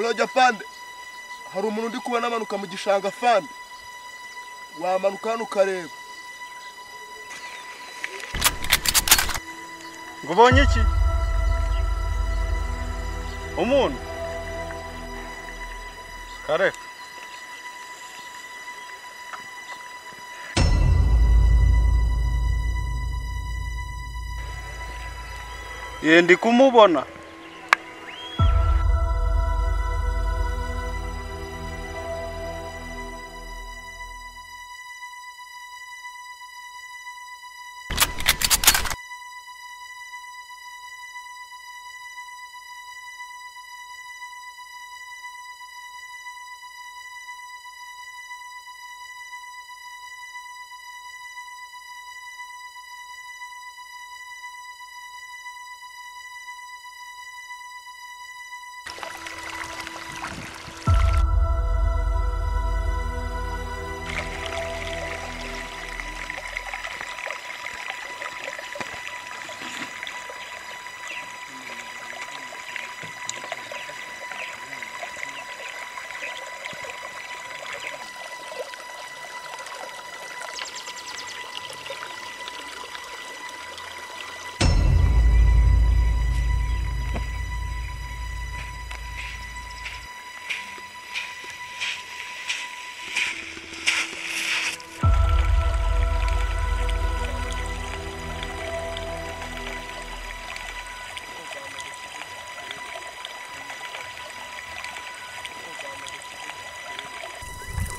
Psikoloji afande. Hari umuntu ndi kubona amanuka mu gishanga afande. Wamanuka hano ukareba. Ngo ubonye iki? Umuntu kare ndi kumubona.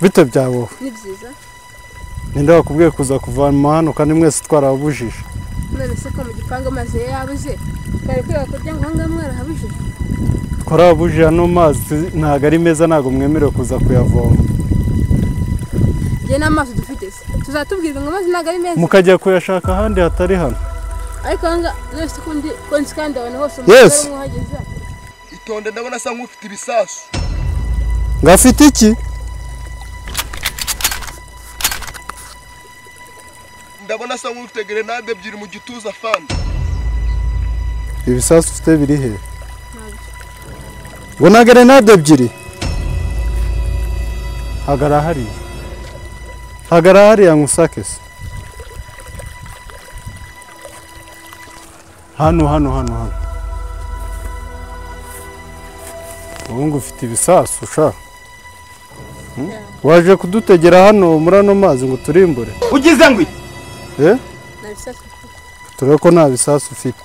Bite byawe? Ni byiza. Ninde wakubwiye kuza kuvana hano kandi mwese twarabujije? None se ko mu gipangu amazi yabuze? Twari kwiga kurya ngo ngaha mwarahabujije. Twarabujije ano mazi ntago ari meza, ntago mwemerewe kuza kuyavoma. Nge n'amazi dufite se tuzatubwirwa ngo amazi ntago ari meza. Mukajya kuyashaka ahandi hatari hano. Ariko hanga none se kundi konsi kandi abantu hose umugore muhageze. Itonde ndabona asa nk'ufite ibisasu. Ngafite iki? Ndabona asa nk'ufite grenade ebyiri mu gituza afande. Ibisasu ufite biri he? Ngo na grenade ebyiri? Hagara hariya. Hagara hariya nkusake se. Hano hano hano hano. Ubu ngo ufite ibisasu sha. Waje kudutegera hano muri ano mazi ngo turimbure. Ugize ngo iki? Eh? Turebe ko nta bisasu ufite.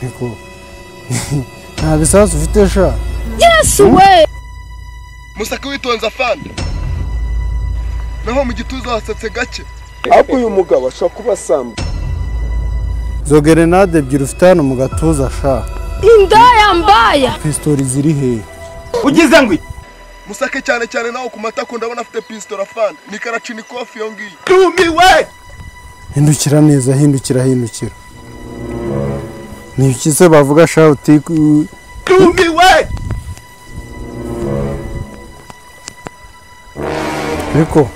Niko. Nta bisasu ufite sha. Yes we. Musaka witonze afande. Naho mu gituza wasatse gake. Ariko uyu mugabo ashobora kuba asamba. Izo grenade ebyiri ufite hano mu gatuza sha. Indaya mbaya. Pistori ziri he? Ugize ngo iki? Musake cyane cyane naho ku matako ndabona afite pistol afande. Ni Kalachnikov iyo ngiyo. Tumiwe. Hindukira neza, hindukira hindukira. Ni iki se bavuga sha uti tumiwe. Niko.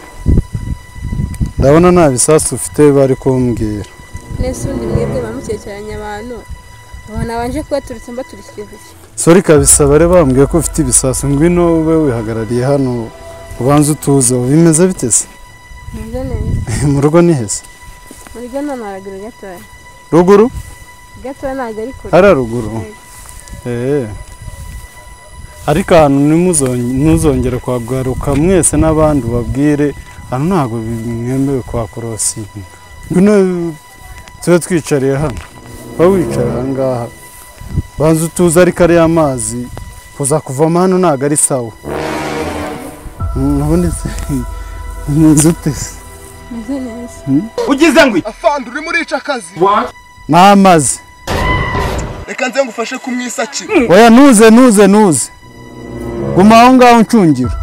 Ndabona nta bisasu ufite bari kumbwira. Nese undi mwebwe bamukekeranya abantu. Abana banje kubaturutse mbaturikije iki? Sorry kabisa bare bambwiye ko ufite ibisasu, ngwino ube wihagarariye hano ubanze utuze. Bimeze bite se? Meze neza. Mu rugo ni hese? Mu rugo none haraguru gatoya. Ruguru? Gatoya ntago ari kure. Hara ruguru. Ariko ahantu ntuzongere kuhagaruka mwese n'abandi ubabwire hano ntago mwemewe kuhakorosinga. Ngwino tube twicariye hano. Ba wicara aha ngaha. Banza utuze ariko ari amazi kuza kuvoma hano ntago ari sawa. Ubundi se nzi ute se? Meze neza. Ugize ngo iki? Afande urimo urica akazi. N'amazi. Reka nze ngufashe kumwisakira. Oya ntuze ntuze ntuze. Guma aho ngaho ncungira.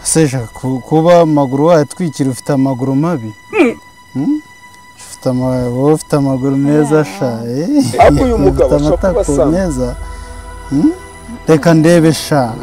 Seja kuba amaguru wayatwikira ufite amaguru mabi. Ufite amaguru meza sha. Ariko uyu mugabo ashobora kuba asamba. Meza. Reka ndebe sha.